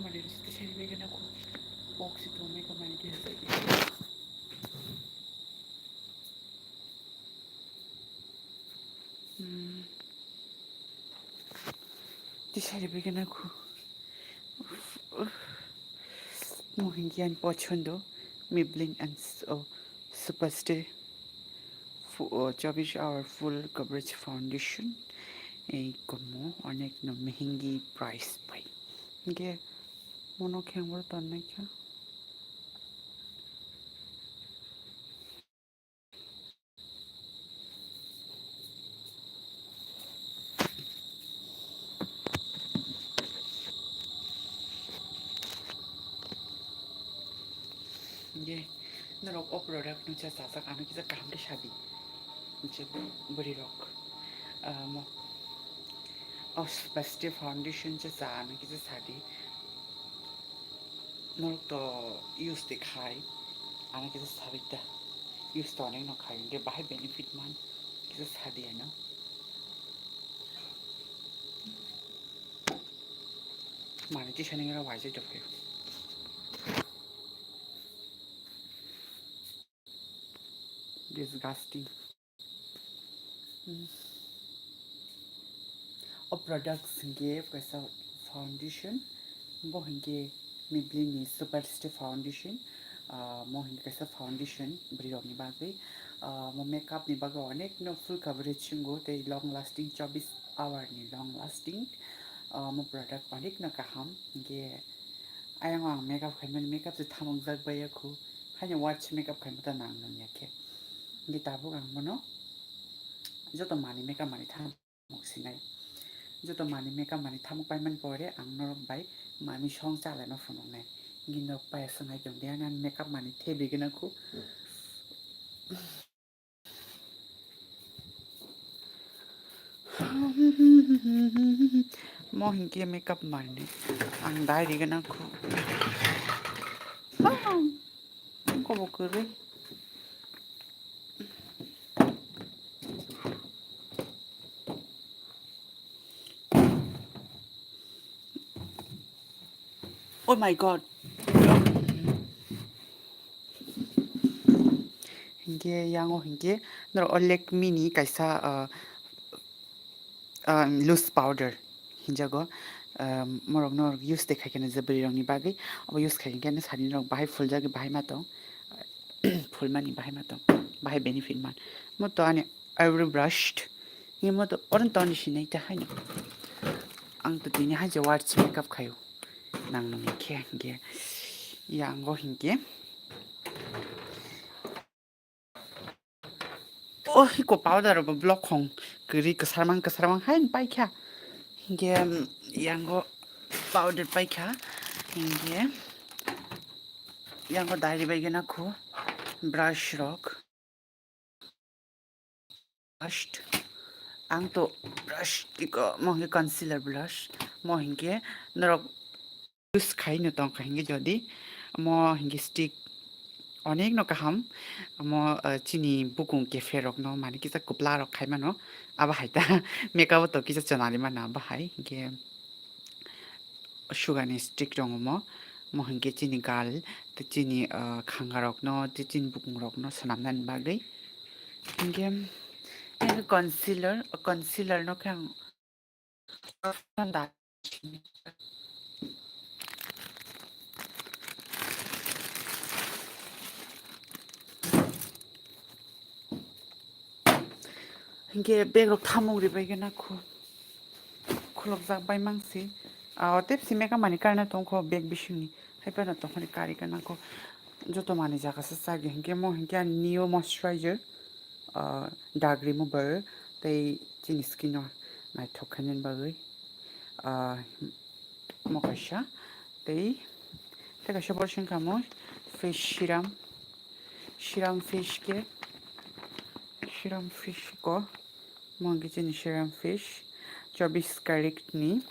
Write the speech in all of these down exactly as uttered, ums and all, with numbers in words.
Mane risi tisari bai gana khu. Box si tongmai ka mane khe hajai. Hmm. Tisari bai gana khu. Uff, uff. Mo hinkhe ani pochondo Maybelline and s-, oh, Superstay fu-, oh, chobbish hour full coverage foundation. Ei komo onek no mehengi price pai. Hinkhe mono khe ang bo tonnai kha. Hinkhe norok o product no cha chajak, ano kisa kaham khe sadi. Je bwrwi rok, ah, mo, o Superstay foundation cha cha, ano kisa sadi. Norok to use de khai, ano kisa sabi ta. Use to onek no khai, hinkhe bahai benefit man, kisa sadi ano. Mane tisani ngira waijak tongphio. Disgusting. Hmm. O products hinkhe kaisa foundation, bo hinkhe Maybelline ni Superstay foundation. Ah, mo hinkhe kaisa foundation bwrwi rokni bagwi. Ah, mo makeup ni bagwi onek no full coverage wngo tei long lasting, chobbish hour ni long lasting. Ah, mo product onek no kaham, hinkhe ayang ang makeup khaimani, makeup se thamung jak baiya khu, haino watch makeup khaima ta nang nang ya khe. Hinkhe tabuk ang bono joto mani makeup mani thamuk sinai. Joto mani makeup mani thamuk paimani pore ang norok bai mami song chalaima phunuknai. Hinkhe norok paiya swngai tongdi, ani makeup mani thebigwna khu. Mo hinkhe makeup mani ang dai rigwna khu. Kobo kwrwi. Oh my God. Hinkhe yango hinkhe norok o Lakme ni kaisa, ah, ah, loose powder hinjago. Ah, morok norok use de khai khe je bwrwi rokni bagwi, abo use khai khe sari norok bahai fuljak, bahai ma tong. Phulmani bahai ma tong, bahai benefit man. Mo to ani eyebrow brush. Ni mo to oron to ani sinai ta haino. Ang to tini hai je watch makeup khayo. Nang nang khe hinkhe. Yango hinkhe. Oh, hiko powder bo block khong. Kwrwi kwsarmang, kwsarmang hai paikha. Hinkhe, mm, yango powder paikha. Hinkhe, yango dai bai gana khu brush rok. First, ang to brush iko mo hinkhe concealer brush. Mo hinkhe norok use khai no tong kha hinkhe jodi mo hinkhe stick onek no kaham. Mo, ah, chini bukung kephe rok no mani kisa kwpla rok khai mano. Abo hai ta makeup o to kisa chonali mano abo hai hinkhe. Sugani stick rok omo, mo hinkhe chini gal, tei chini, ah, khanga rokno, tei chini bukung rokno swnamnani bagwi. Hinkhe, hinkhe concealer, concealer no khe ang Hinkhe bag rok thamung ribai gana khu. Khulokjak bai mangsi. Ah, tei bisi makeup mani karna tongkho bag bisingni. Hai phano tongkhani kari gana khu. Joto mani jaga se chagi. Hinkhe mo hinkhe ani Neo moisturizer, ah, dark remover tei chini skin no naithok khainani bagwi. Ah, mo kaisa. Tei, tei kaisa borok se wngkha mo face serum. Serum face khe, serum face ko, mo hwnkhe chini serum face, chobbish karat ni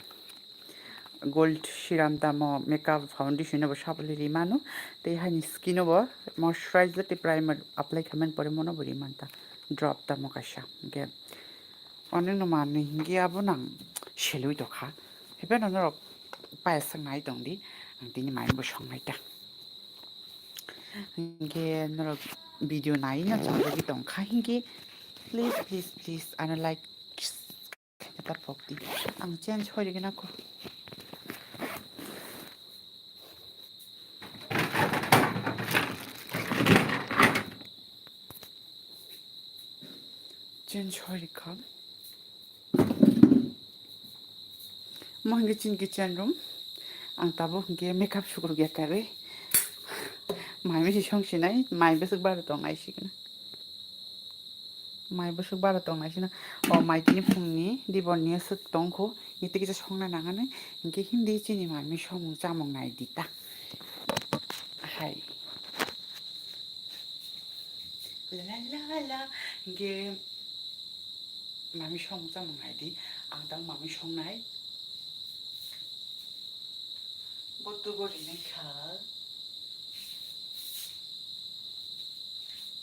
gold serum tamo makeup foundation no bo sabole ri mano, tei haini skin no bo moisturizer tei primer apply khaimani pore mono bo ri manta, drop tamo kaisa, hwnkhe onek no manwi hinkhe abo nang selwi tokha, haiphano norok payaswk nai tongdi, ang tini mai bo songnai ta. Hingke norok video nai no chajagwi tongkha hingke please, please, please, ano like ta pokdi. Ang change hoi rigena ko. Change hoi rikha. Mo hingke chini kitchen room. Ang tabuk hingke makeup sukruk ya karwi. Mai misi song sinai, mai besik baro tong ai sikna. Mai bwswk bara tongnai sino. O mai tini phungni dibor ni swk tongkho. Niti kisa songna nangani. Hinkhe hindi chini mami somung chamung nai di ta. Hai. La la la la. Hinkhe mami somung chamung nai di. Ang tang mami songnai. Bo tubo rinai kha.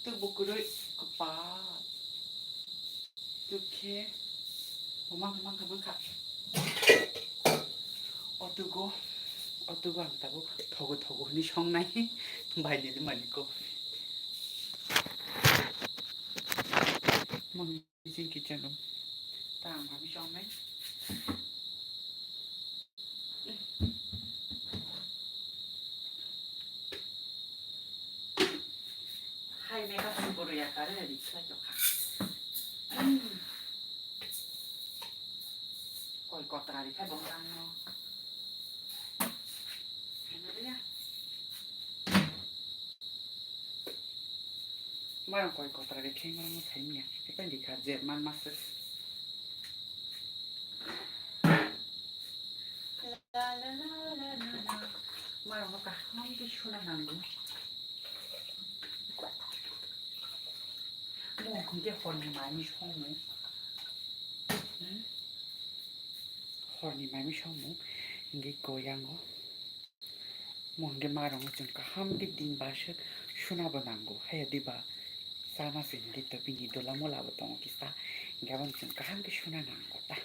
Tubo kwrwi kwpal. Tukhe bo mankha, mankha, mankha. Otugo, otugo ang tabuk thogo, thogo hwnwi songnai. Bainili maniko. Mami. Bising kitchen room. Ta ang mami songnai. Hai makeup ni boro ya kare ri khlai tokha. Koi kotra ri kha bong tang no. Ano ya. Mano koi kotra de kheng mano sai miya. Ekan di kha je man masuk. La la la la la la. Mano mo kaham di shuna nangu. Mo hingke horni mami shongmu. Hmm? Horni mami shongmu. Hingke goyango. Mo hingke marong chwng kaham khe tin bar swk suna bo nango. Haya diba sana se hingke to bini dola mola bo tongo kisa. Hingke aboni chwng kaham khe suna nango ta.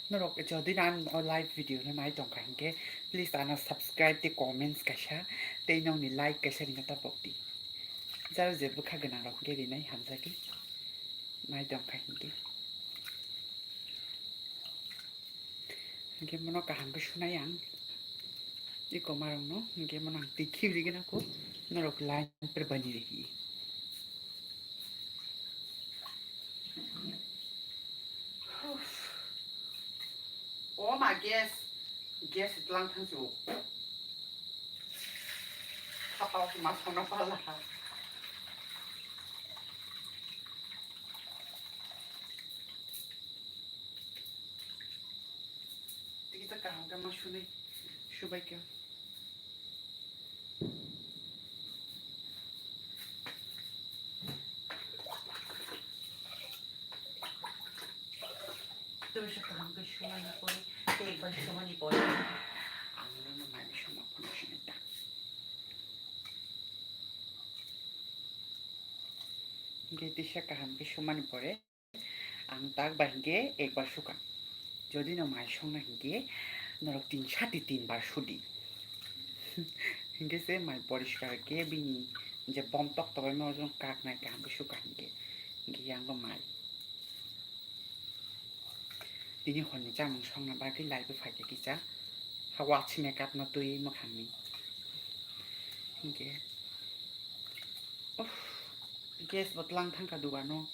Norok jodi na o live video no nai tongkha hingke please ano subscribe tei comments kaisa tei nokni like kaisa rina tapok di. Jaro je bwkha gwnang rok hingke rinai hamjagwi nai tongkha hingke. Hingke mono kaham khe sunai ang. Iko marong no, hingke mono ang twi khibi rigena ko, norok line per bani rihi. O ma gas, gas itlang thang su. Khapao se ma songna pala. Tiki ta kaham khe ma sunai, subai khe. Tei se kaham khe sumani pore, tei ekbar sumani pore, ang nini mai suma phone sinai ta. Hingke tisa kaham khe sumani pore, ang tak bai hingke ekbar sukha. Jodi no mai songna hingke, norok tin sati tin bar sudi. Hingke se mai poriskar khe bini je bom tok tobai ma ojong kak nai kaham khe sukha hingke, hingke yango mai. Tini horni chamung songna bagwi live-o phaikha kisa. Ha watch makeup no twi mwkhangni. Hinkhe. Uff, gas bo tlang thangkha dugano.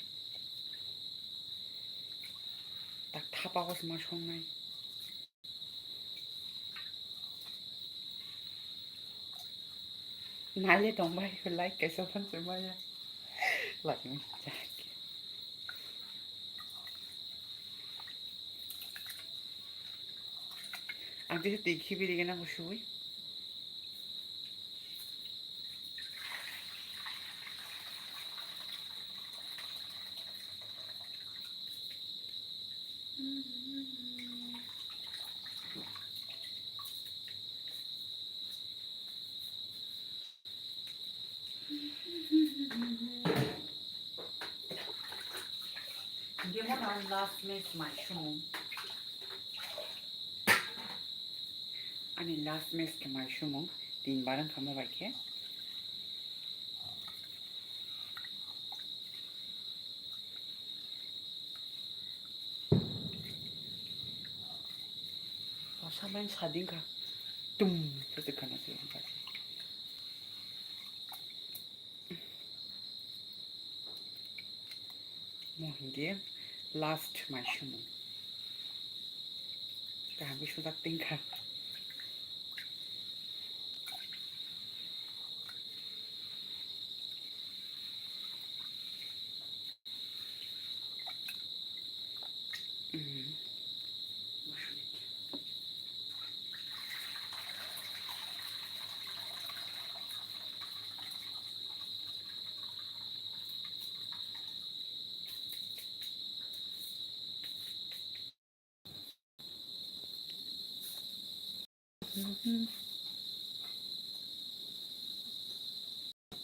Tak thapa o se ma songnai. Naile tongbai, like kaisa phan se maya. Like ni chak. Ang tei twi khibi rigena bo sui. Last match mai sumung. Ani last match khe mai sumung. Tin bar wngkha mo bai khe. Samai sading kha. Tum. Sese khana se. Mo hinkhe last mai sumung. Kaham khe sujak tingkha.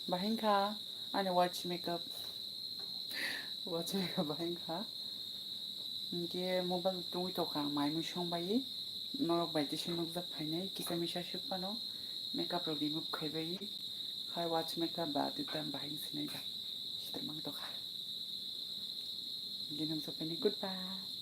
Bahai wngkha ani watch makeup. Watch makeup bahai wngkha. Hinkhe mobile tungwi tongkha ang mai mui song bai. Norok bai tisa nukjak phainai kisa misa suk phano makeup rok remove khaibai. Hai watch makeup ba tita bahai wngsinai da. Sita mang tongkha. Hinkhe nukjak phainai goodbye.